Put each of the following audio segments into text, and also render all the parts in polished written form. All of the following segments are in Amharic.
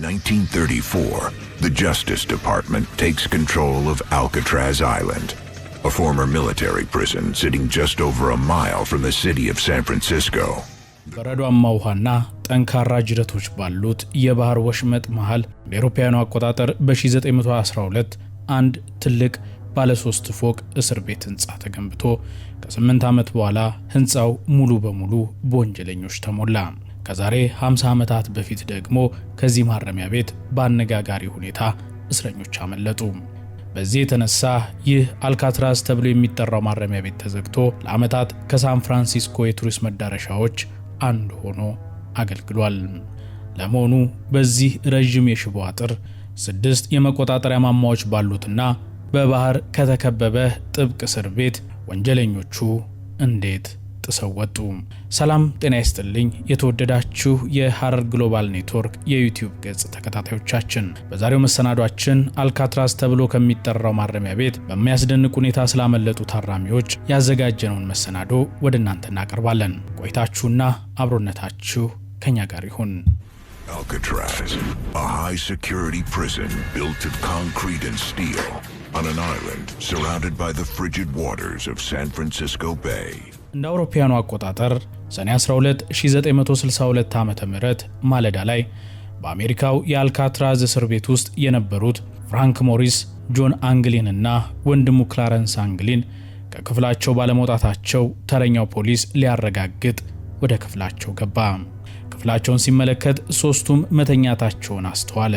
1934, the Justice Department takes control of Alcatraz Island, a former military prison sitting just over a mile from the city of San Francisco. በረዷማ ውሃና ጠንካራ ጅረቶች ባሉት የባህር ወሽመጥ መሃል በአውሮፓውያኑ አቆጣጠር በ1912 አንድ ትልቅ ባለሶስት ፎቅ እስር ቤት ህንፃ ተገንብቶ ከ8 ዓመት በኋላ ህንፃው ሙሉ በሙሉ በወንጀለኞች ተሞላ። ከዛሬ 50 ዓመታት በፊት ደግሞ ከዚህ ማረሚያ ቤት በአነጋጋሪ ሁኔታ እስረኞች አመለጡ። በዚህ የተነሳ ይህ አልካትራዝ ተብሎ የሚጠራው ማረሚያ ቤት ተዘግቶ ለዓመታት ከሳን ፍራንሲስኮ የቱሪስት መዳረሻዎች አንዱ ሆኖ አገልግሏል። ለመሆኑ በዚህ ረዥም የሽቦ አጥር፣ ስድስት የመቆጣጠሪያ ማማዎች ባሉትና በባህር ከተከበበ ጥብቅ እስር ቤት ወንጀለኞቹ እንዴት ጥሰው ወጡ? ሰላም ጤና ይስጥልኝ። የተወደዳችሁ የሐረር ግሎባል ኔትወርክ የዩቲዩብ ገጽ ተከታታዮቻችን፣ በዛሬው መሰናዷችን አልካትራዝ ተብሎ ከሚጠራው ማረሚያ ቤት በሚያስደንቅ ሁኔታ ስላመለጡ ታራሚዎች ያዘጋጀነውን መሰናዶ ወደ እናንተ እናቀርባለን። ቆይታችሁና አብሮነታችሁ ከኛ ጋር ይሁን። Alcatraz, a high security prison built of concrete and steel on an island surrounded by the frigid waters of San Francisco Bay. እንደ አውሮፓውያኑ አቆጣጠር ሰኔ 12 1962 ዓ.ም ማለዳ ላይ በአሜሪካው የአልካትራዝ እስር ቤት ውስጥ የነበሩት ፍራንክ ሞሪስ፣ ጆን አንግሊን እና ወንድሙ ክላረንስ አንግሊን ከክፍላቸው ባለመውጣታቸው ተረኛው ፖሊስ ሊያረጋግጥ ወደ ክፍላቸው ገባ። ክፍላቸውን ሲመለከት ሦስቱም መተኛታቸውን አስተዋለ።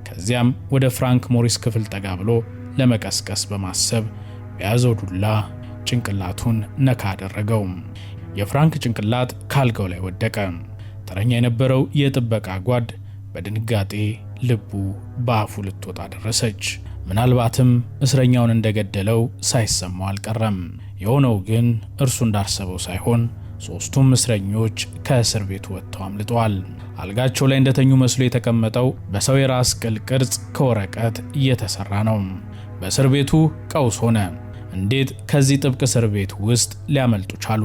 ከዚያም ወደ ፍራንክ ሞሪስ ክፍል ጠጋ ብሎ ለመቀስቀስ በማሰብ በያዘው ዱላ ጭንቅላቱን ነካ አደረገው። የፍራንክ ጭንቅላት ካልጋው ላይ ወደቀ። ተረኛ የነበረው የጥበቃ ጓድ በድንጋጤ ልቡ በአፉ ልትወጣ ደረሰች። ምናልባትም እስረኛውን እንደገደለው ሳይሰማው አልቀረም። የሆነው ግን እርሱ እንዳሰበው ሳይሆን ሦስቱም እስረኞች ከእስር ቤቱ ወጥተው አምልጠዋል። አልጋቸው ላይ እንደተኙ መስሎ የተቀመጠው በሰው የራስ ቅል ቅርጽ ከወረቀት እየተሰራ ነው። በእስር ቤቱ ቀውስ ሆነ። እንዴት ከዚህ ጥብቅ እስር ቤት ውስጥ ሊያመልጡ ቻሉ?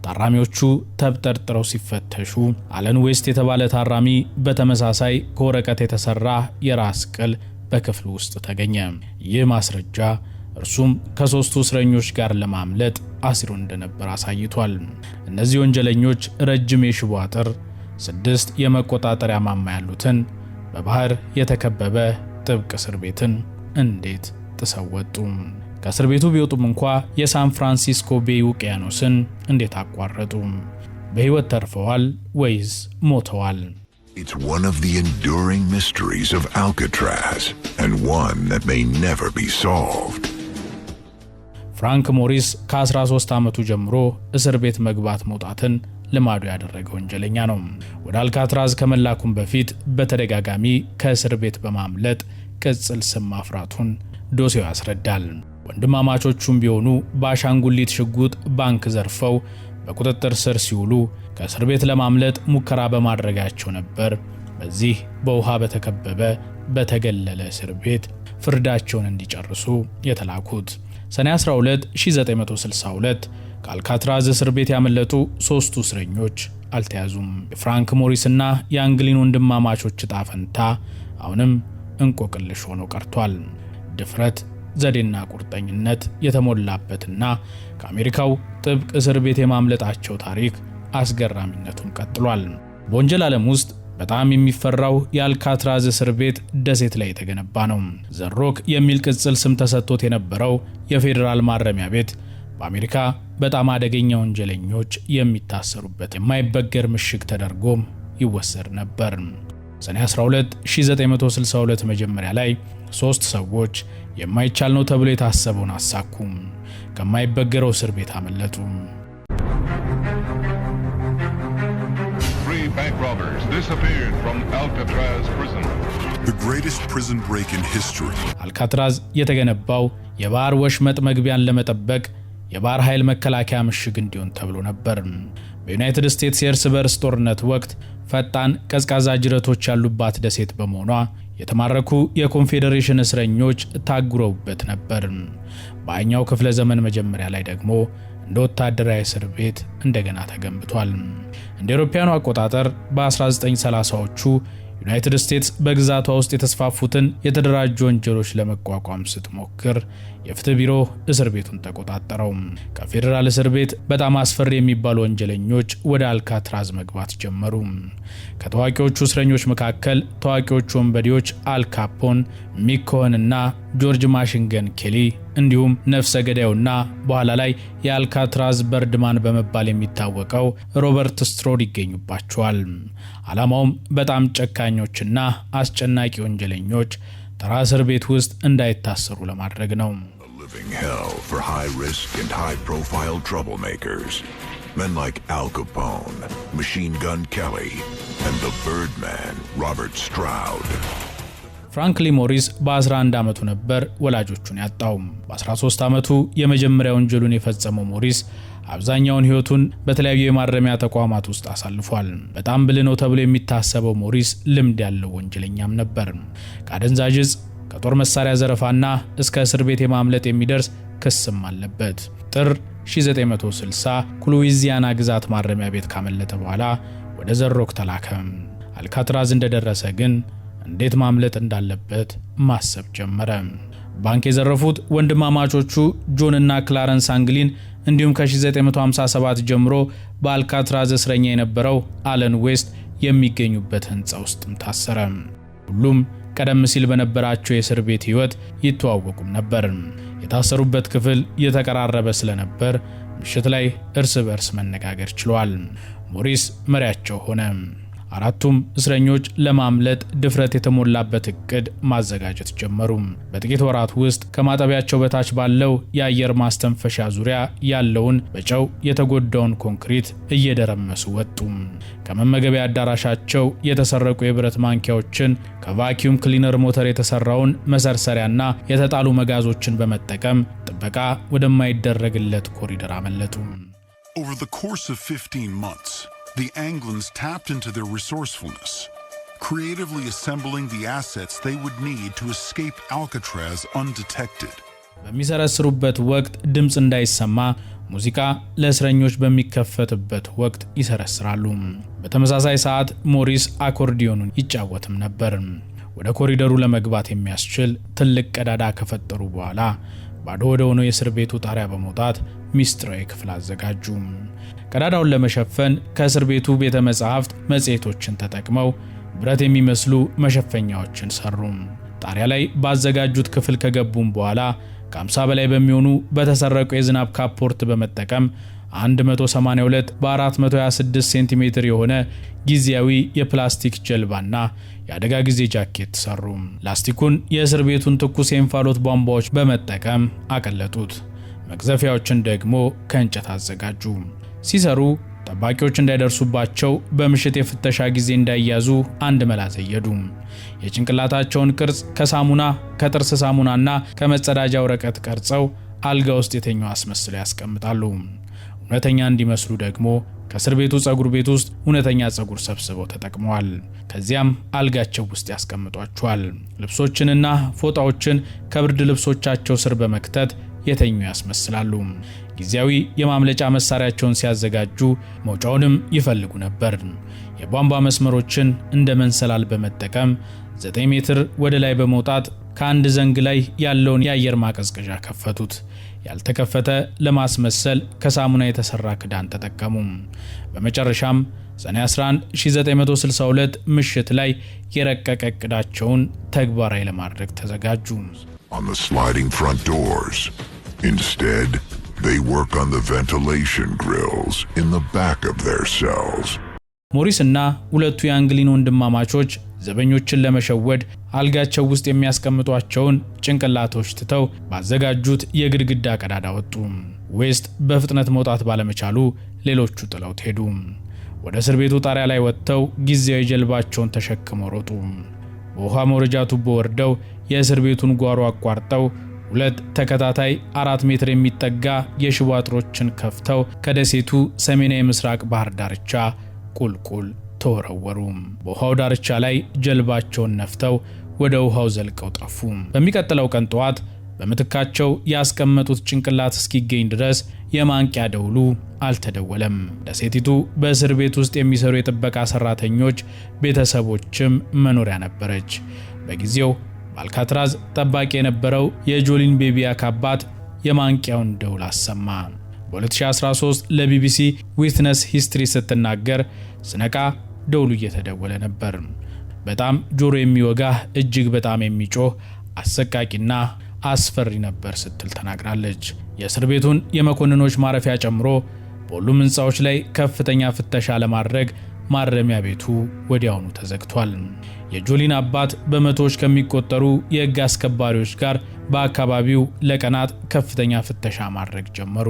ታራሚዎቹ ተብጠርጥረው ሲፈተሹ አለን ዌስት የተባለ ታራሚ በተመሳሳይ ከወረቀት የተሰራ የራስ ቅል በክፍሉ ውስጥ ተገኘ። ይህ ማስረጃ እርሱም ከሦስቱ እስረኞች ጋር ለማምለጥ አሲሮ እንደነበር አሳይቷል። እነዚህ ወንጀለኞች ረጅም የሽቦ አጥር፣ ስድስት የመቆጣጠሪያ ማማ ያሉትን በባህር የተከበበ ጥብቅ እስር ቤትን እንዴት ጥሰው ወጡ? ከእስር ቤቱ ቢወጡም እንኳ የሳን ፍራንሲስኮ ቤይ ውቅያኖስን እንዴት አቋረጡ? በሕይወት ተርፈዋል ወይስ ሞተዋል? It's one of the enduring mysteries of Alcatraz and one that may never be solved. ፍራንክ ሞሪስ ከ13 ዓመቱ ጀምሮ እስር ቤት መግባት መውጣትን ልማዱ ያደረገ ወንጀለኛ ነው። ወደ አልካትራዝ ከመላኩም በፊት በተደጋጋሚ ከእስር ቤት በማምለጥ ቅጽል ስም ማፍራቱን ዶሴው ያስረዳል። ወንድማማቾቹም ቢሆኑ በአሻንጉሊት ሽጉጥ ባንክ ዘርፈው በቁጥጥር ስር ሲውሉ ከእስር ቤት ለማምለጥ ሙከራ በማድረጋቸው ነበር በዚህ በውሃ በተከበበ በተገለለ እስር ቤት ፍርዳቸውን እንዲጨርሱ የተላኩት። ሰኔ 12 1962 ከአልካትራዝ እስር ቤት ያመለጡ ሦስቱ እስረኞች አልተያዙም። የፍራንክ ሞሪስና የአንግሊን ወንድማማቾች ዕጣ ፈንታ አሁንም እንቆቅልሽ ሆኖ ቀርቷል። ድፍረት፣ ዘዴና ቁርጠኝነት የተሞላበትና ከአሜሪካው ጥብቅ እስር ቤት የማምለጣቸው ታሪክ አስገራሚነቱን ቀጥሏል። በወንጀል ዓለም ውስጥ በጣም የሚፈራው የአልካትራዝ እስር ቤት ደሴት ላይ የተገነባ ነው። The Rock የሚል ቅጽል ስም ተሰጥቶት የነበረው የፌዴራል ማረሚያ ቤት በአሜሪካ በጣም አደገኛ ወንጀለኞች የሚታሰሩበት የማይበገር ምሽግ ተደርጎም ይወሰድ ነበር። ሰኔ 12 1962 መጀመሪያ ላይ ሦስት ሰዎች የማይቻል ነው ተብሎ የታሰበውን አሳኩም። ከማይበገረው እስር ቤት አመለጡ። Three bank robbers disappeared from Alcatraz prison. The greatest prison break in history. አልካትራዝ የተገነባው የባህር ወሽመጥ መግቢያን ለመጠበቅ የባህር ኃይል መከላከያ ምሽግ እንዲሆን ተብሎ ነበር። በዩናይትድ ስቴትስ የእርስ በርስ ጦርነት ወቅት ፈጣን ቀዝቃዛ ጅረቶች ያሉባት ደሴት በመሆኗ የተማረኩ የኮንፌዴሬሽን እስረኞች ታጉረውበት ነበር። በሃያኛው ክፍለ ዘመን መጀመሪያ ላይ ደግሞ እንደ ወታደራዊ እስር ቤት እንደገና ተገንብቷል። እንደ አውሮፓውያኑ አቆጣጠር በ1930ዎቹ ዩናይትድ ስቴትስ በግዛቷ ውስጥ የተስፋፉትን የተደራጁ ወንጀሎች ለመቋቋም ስትሞክር የፍትህ ቢሮ እስር ቤቱን ተቆጣጠረው። ከፌዴራል እስር ቤት በጣም አስፈሪ የሚባሉ ወንጀለኞች ወደ አልካትራዝ መግባት ጀመሩ። ከታዋቂዎቹ እስረኞች መካከል ታዋቂዎቹ ወንበዴዎች አል ካፖን፣ ሚክ ኮኸንና ጆርጅ ማሽን ገን ኬሊ እንዲሁም ነፍሰ ገዳዩና በኋላ ላይ የአልካትራዝ Birdman በመባል የሚታወቀው ሮበርት ስትሮድ ይገኙባቸዋል። ዓላማውም በጣም ጨካኞችና አስጨናቂ ወንጀለኞች ተራ እስር ቤት ውስጥ እንዳይታሰሩ ለማድረግ ነው። A living hell for high risk and high profile troublemakers. Men like Al Capone, Machine Gun Kelly, and the Birdman, Robert Stroud. ፍራንክሊን ሞሪስ በ11 ዓመቱ ነበር ወላጆቹን ያጣው። በ13 ዓመቱ የመጀመሪያ ወንጀሉን የፈጸመው ሞሪስ አብዛኛውን ሕይወቱን በተለያዩ የማረሚያ ተቋማት ውስጥ አሳልፏል። በጣም ብልህ ነው ተብሎ የሚታሰበው ሞሪስ ልምድ ያለው ወንጀለኛም ነበር። ከአደንዛዥ እጽ፣ ከጦር መሳሪያ ዘረፋና እስከ እስር ቤት የማምለጥ የሚደርስ ክስም አለበት። ጥር 1960 ከሉዊዚያና ግዛት ማረሚያ ቤት ካመለጠ በኋላ ወደ ዘ ሮክ ተላከ። አልካትራዝ እንደደረሰ ግን እንዴት ማምለጥ እንዳለበት ማሰብ ጀመረ። ባንክ የዘረፉት ወንድማማቾቹ ጆን እና ክላረንስ አንግሊን እንዲሁም ከ1957 ጀምሮ በአልካትራዝ እስረኛ የነበረው አለን ዌስት የሚገኙበት ሕንፃ ውስጥም ታሰረ። ሁሉም ቀደም ሲል በነበራቸው የእስር ቤት ሕይወት ይተዋወቁም ነበር። የታሰሩበት ክፍል የተቀራረበ ስለነበር ምሽት ላይ እርስ በእርስ መነጋገር ችለዋል። ሞሪስ መሪያቸው ሆነ። አራቱም እስረኞች ለማምለጥ ድፍረት የተሞላበት እቅድ ማዘጋጀት ጀመሩ። በጥቂት ወራት ውስጥ ከማጠቢያቸው በታች ባለው የአየር ማስተንፈሻ ዙሪያ ያለውን በጨው የተጎዳውን ኮንክሪት እየደረመሱ ወጡ። ከመመገቢያ አዳራሻቸው የተሰረቁ የብረት ማንኪያዎችን፣ ከ vacuum cleaner ሞተር የተሰራውን መሰርሰሪያና የተጣሉ መጋዞችን በመጠቀም ጥበቃ ወደማይደረግለት ኮሪደር አመለጡ። Over the course of 15 months, the Anglins tapped into their resourcefulness, creatively assembling the assets they would need to escape Alcatraz undetected. በሚሰረስሩበት ወቅት ድምፅ እንዳይሰማ ሙዚቃ ለእስረኞች በሚከፈትበት ወቅት ይሰረስራሉ። በተመሳሳይ ሰዓት ሞሪስ አኮርዲዮኑን ይጫወትም ነበር። ወደ ኮሪደሩ ለመግባት የሚያስችል ትልቅ ቀዳዳ ከፈጠሩ በኋላ ባዶ ወደ ሆነው የእስር ቤቱ ጣሪያ በመውጣት ሚስጥራዊ ክፍል አዘጋጁ። ቀዳዳውን ለመሸፈን ከእስር ቤቱ ቤተ መጻሕፍት መጽሔቶችን ተጠቅመው ብረት የሚመስሉ መሸፈኛዎችን ሰሩ። ጣሪያ ላይ ባዘጋጁት ክፍል ከገቡም በኋላ ከ50 በላይ በሚሆኑ በተሰረቁ የዝናብ ካፖርት በመጠቀም 182 በ426 ሴንቲሜትር የሆነ ጊዜያዊ የፕላስቲክ ጀልባና የአደጋ ጊዜ ጃኬት ሰሩ። ላስቲኩን የእስር ቤቱን ትኩስ የእንፋሎት ቧንቧዎች በመጠቀም አቀለጡት። መቅዘፊያዎችን ደግሞ ከእንጨት አዘጋጁ። ሲሰሩ ጠባቂዎች እንዳይደርሱባቸው በምሽት የፍተሻ ጊዜ እንዳይያዙ አንድ መላ ዘየዱ። የጭንቅላታቸውን ቅርጽ ከሳሙና፣ ከጥርስ ሳሙናና ከመጸዳጃ ወረቀት ቀርጸው አልጋ ውስጥ የተኙ አስመስለው ያስቀምጣሉ። እውነተኛ እንዲመስሉ ደግሞ ከእስር ቤቱ ጸጉር ቤት ውስጥ እውነተኛ ጸጉር ሰብስበው ተጠቅመዋል። ከዚያም አልጋቸው ውስጥ ያስቀምጧቸዋል። ልብሶችንና ፎጣዎችን ከብርድ ልብሶቻቸው ስር በመክተት የተኙ ያስመስላሉ። ጊዜያዊ የማምለጫ መሳሪያቸውን ሲያዘጋጁ መውጫውንም ይፈልጉ ነበር። የቧንቧ መስመሮችን እንደ መሰላል በመጠቀም 9 ሜትር ወደ ላይ በመውጣት ከአንድ ዘንግ ላይ ያለውን የአየር ማቀዝቀዣ ከፈቱት። ያልተከፈተ ለማስመሰል ከሳሙና የተሰራ ክዳን ተጠቀሙ። በመጨረሻም ሰኔ 11 1962 ምሽት ላይ የረቀቀ እቅዳቸውን ተግባራዊ ለማድረግ ተዘጋጁ። On the sliding front doors. Instead, they work on the ventilation grills in the back of their cells. ሞሪስ እና ሁለቱ የአንግሊን ወንድማማቾች ዘበኞችን ለመሸወድ አልጋቸው ውስጥ የሚያስቀምጧቸውን ጭንቅላቶች ትተው ባዘጋጁት የግድግዳ ቀዳዳ ወጡ። ዌስት በፍጥነት መውጣት ባለመቻሉ ሌሎቹ ጥለውት ሄዱ። ወደ እስር ቤቱ ጣሪያ ላይ ወጥተው ጊዜያዊ ጀልባቸውን ተሸክመው ሮጡ። በውሃ መውረጃ ቱቦ ወርደው የእስር ቤቱን ጓሮ አቋርጠው ሁለት ተከታታይ 4 ሜትር የሚጠጋ የሽቦ አጥሮችን ከፍተው ከደሴቱ ሰሜናዊ ምስራቅ ባህር ዳርቻ ቁልቁል ተወረወሩ። በውሃው ዳርቻ ላይ ጀልባቸውን ነፍተው ወደ ውሃው ዘልቀው ጠፉ። በሚቀጥለው ቀን ጠዋት በምትካቸው ያስቀመጡት ጭንቅላት እስኪገኝ ድረስ የማንቂያ ደውሉ አልተደወለም። ደሴቲቱ በእስር ቤት ውስጥ የሚሰሩ የጥበቃ ሰራተኞች ቤተሰቦችም መኖሪያ ነበረች። በጊዜው በአልካትራዝ ጠባቂ የነበረው የጆሊን ቤቢያክ አባት የማንቂያውን ደውል አሰማ። በ2013 ለቢቢሲ Witness History ስትናገር፣ "ስነቃ ደውሉ እየተደወለ ነበር። በጣም ጆሮ የሚወጋህ፣ እጅግ በጣም የሚጮህ፣ አሰቃቂና አስፈሪ ነበር" ስትል ተናግራለች። የእስር ቤቱን የመኮንኖች ማረፊያ ጨምሮ በሁሉም ሕንፃዎች ላይ ከፍተኛ ፍተሻ ለማድረግ ማረሚያ ቤቱ ወዲያውኑ ተዘግቷል። የጆሊን አባት በመቶዎች ከሚቆጠሩ የሕግ አስከባሪዎች ጋር በአካባቢው ለቀናት ከፍተኛ ፍተሻ ማድረግ ጀመሩ።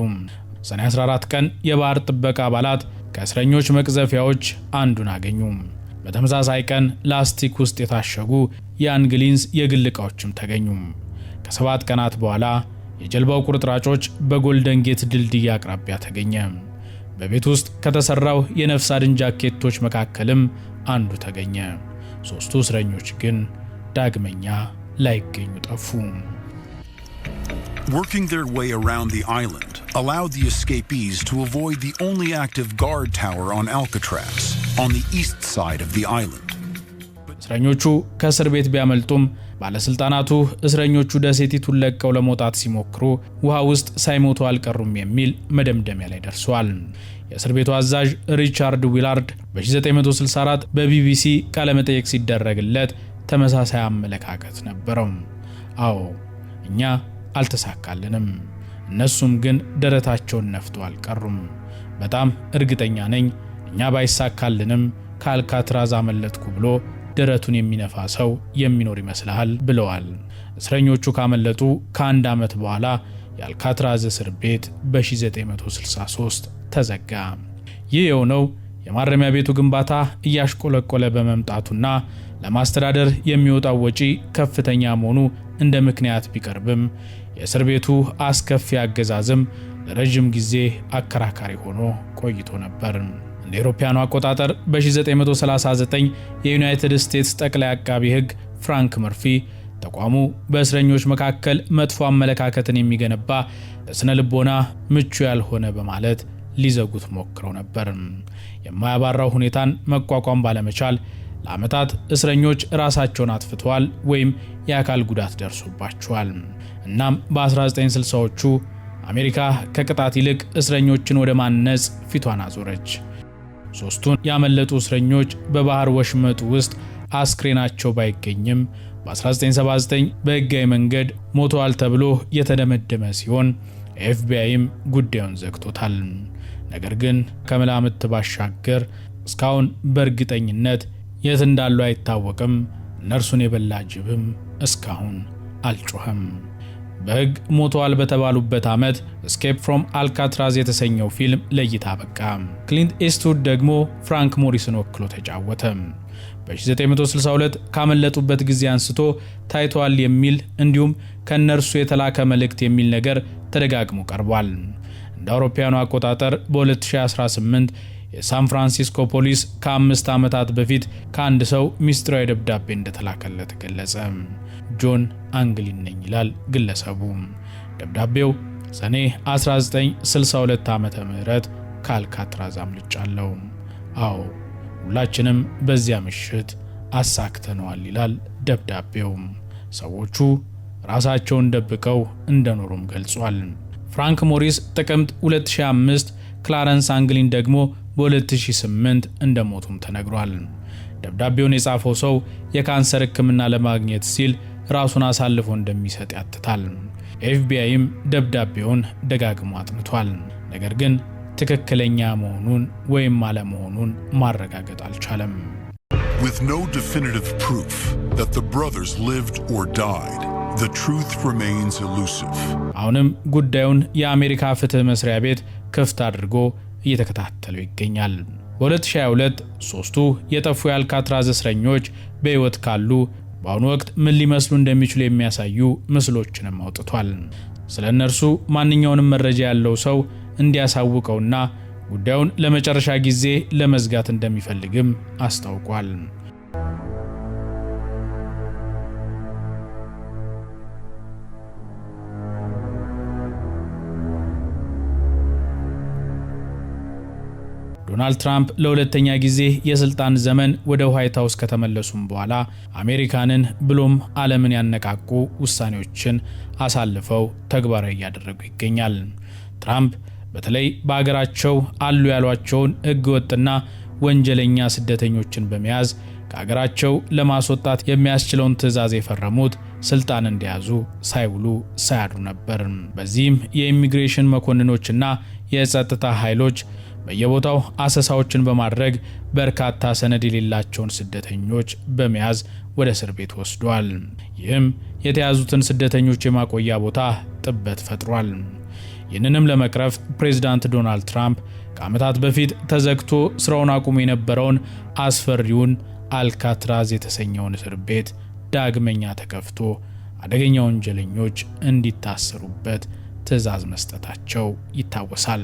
ሰኔ 14 ቀን የባህር ጥበቃ አባላት ከእስረኞች መቅዘፊያዎች አንዱን አገኙ። በተመሳሳይ ቀን ላስቲክ ውስጥ የታሸጉ የአንግሊንስ የግል ዕቃዎችም ተገኙ። ከ7 ቀናት በኋላ የጀልባው ቁርጥራጮች በጎልደን ጌት ድልድይ አቅራቢያ ተገኘ። በቤት ውስጥ ከተሰራው የነፍስ አድን ጃኬቶች መካከልም አንዱ ተገኘ። ሦስቱ እስረኞች ግን ዳግመኛ ላይገኙ ጠፉ። Working their way around the island allowed the escapees to avoid the only active guard tower on Alcatraz, on the east side of the island. እስረኞቹ ከእስር ቤት ቢያመልጡም ባለስልጣናቱ እስረኞቹ ደሴቲቱን ለቀው ለመውጣት ሲሞክሩ ውሃ ውስጥ ሳይሞቱ አልቀሩም የሚል መደምደሚያ ላይ ደርሰዋል። የእስር ቤቱ አዛዥ ሪቻርድ ዊላርድ በ1964 በቢቢሲ ቃለመጠይቅ ሲደረግለት ተመሳሳይ አመለካከት ነበረው። "አዎ፣ እኛ አልተሳካልንም፣ እነሱም ግን ደረታቸውን ነፍተው አልቀሩም። በጣም እርግጠኛ ነኝ፣ እኛ ባይሳካልንም ከአልካትራዝ አመለጥኩ ብሎ ደረቱን የሚነፋ ሰው የሚኖር ይመስልሃል?" ብለዋል። እስረኞቹ ካመለጡ ከአንድ ዓመት በኋላ የአልካትራዝ እስር ቤት በ1963 ተዘጋ። ይህ የሆነው የማረሚያ ቤቱ ግንባታ እያሽቆለቆለ በመምጣቱና ለማስተዳደር የሚወጣው ወጪ ከፍተኛ መሆኑ እንደ ምክንያት ቢቀርብም የእስር ቤቱ አስከፊ አገዛዝም ለረዥም ጊዜ አከራካሪ ሆኖ ቆይቶ ነበር። እንደ አውሮፓውያኑ አቆጣጠር በ1939 የዩናይትድ ስቴትስ ጠቅላይ አቃቢ ሕግ ፍራንክ መርፊ ተቋሙ በእስረኞች መካከል መጥፎ አመለካከትን የሚገነባ፣ ለስነ ልቦና ምቹ ያልሆነ በማለት ሊዘጉት ሞክረው ነበር። የማያባራው ሁኔታን መቋቋም ባለመቻል ለዓመታት እስረኞች ራሳቸውን አጥፍተዋል ወይም የአካል ጉዳት ደርሶባቸዋል። እናም በ1960ዎቹ አሜሪካ ከቅጣት ይልቅ እስረኞችን ወደ ማነጽ ፊቷን አዞረች። ሦስቱን ያመለጡ እስረኞች በባህር ወሽመጡ ውስጥ አስክሬናቸው ባይገኝም በ1979 በሕጋዊ መንገድ ሞተዋል ተብሎ የተደመደመ ሲሆን ኤፍቢአይም ጉዳዩን ዘግቶታል። ነገር ግን ከመላምት ባሻገር እስካሁን በእርግጠኝነት የት እንዳሉ አይታወቅም። እነርሱን የበላ ጅብም እስካሁን አልጮኸም። በሕግ ሞተዋል በተባሉበት ዓመት Escape from Alcatraz የተሰኘው ፊልም ለእይታ በቃ። ክሊንት ኢስትውድ ደግሞ ፍራንክ ሞሪስን ወክሎ ተጫወተ። በ1962 ካመለጡበት ጊዜ አንስቶ ታይተዋል የሚል እንዲሁም ከእነርሱ የተላከ መልእክት የሚል ነገር ተደጋግሞ ቀርቧል። እንደ አውሮፓውያኑ አቆጣጠር በ2018 የሳን ፍራንሲስኮ ፖሊስ ከ5 ዓመታት በፊት ከአንድ ሰው ሚስጥራዊ ደብዳቤ እንደተላከለት ገለጸ። "ጆን አንግሊን ነኝ" ይላል ግለሰቡ። ደብዳቤው ሰኔ 1962 ዓ ም ከአልካትራዝ አምልጫለሁ። አዎ፣ ሁላችንም በዚያ ምሽት አሳክተነዋል ይላል ደብዳቤው። ሰዎቹ ራሳቸውን ደብቀው እንደኖሩም ገልጿል። ፍራንክ ሞሪስ ጥቅምት 2005፣ ክላረንስ አንግሊን ደግሞ በ2008 እንደሞቱም ተነግሯል። ደብዳቤውን የጻፈው ሰው የካንሰር ሕክምና ለማግኘት ሲል ራሱን አሳልፎ እንደሚሰጥ ያትታል። ኤፍቢአይም ደብዳቤውን ደጋግሞ አጥንቷል። ነገር ግን ትክክለኛ መሆኑን ወይም አለመሆኑን ማረጋገጥ አልቻለም። With no definitive proof that the brothers lived or died, the truth remains elusive. አሁንም ጉዳዩን የአሜሪካ ፍትህ መስሪያ ቤት ክፍት አድርጎ እየተከታተለው ይገኛል። በ2022 ሶስቱ የጠፉ የአልካትራዝ እስረኞች በሕይወት ካሉ በአሁኑ ወቅት ምን ሊመስሉ እንደሚችሉ የሚያሳዩ ምስሎችንም አውጥቷል። ስለ እነርሱ ማንኛውንም መረጃ ያለው ሰው እንዲያሳውቀውና ጉዳዩን ለመጨረሻ ጊዜ ለመዝጋት እንደሚፈልግም አስታውቋል። ዶናልድ ትራምፕ ለሁለተኛ ጊዜ የስልጣን ዘመን ወደ ዋይት ሀውስ ከተመለሱም በኋላ አሜሪካንን ብሎም ዓለምን ያነቃቁ ውሳኔዎችን አሳልፈው ተግባራዊ እያደረጉ ይገኛል። ትራምፕ በተለይ በአገራቸው አሉ ያሏቸውን ሕገወጥና ወንጀለኛ ስደተኞችን በመያዝ ከአገራቸው ለማስወጣት የሚያስችለውን ትዕዛዝ የፈረሙት ስልጣን እንደያዙ ሳይውሉ ሳያድሩ ነበር። በዚህም የኢሚግሬሽን መኮንኖችና የጸጥታ ኃይሎች በየቦታው አሰሳዎችን በማድረግ በርካታ ሰነድ የሌላቸውን ስደተኞች በመያዝ ወደ እስር ቤት ወስዷል። ይህም የተያዙትን ስደተኞች የማቆያ ቦታ ጥበት ፈጥሯል። ይህንንም ለመቅረፍ ፕሬዝዳንት ዶናልድ ትራምፕ ከዓመታት በፊት ተዘግቶ ስራውን አቁሞ የነበረውን አስፈሪውን አልካትራዝ የተሰኘውን እስር ቤት ዳግመኛ ተከፍቶ አደገኛ ወንጀለኞች እንዲታሰሩበት ትዕዛዝ መስጠታቸው ይታወሳል።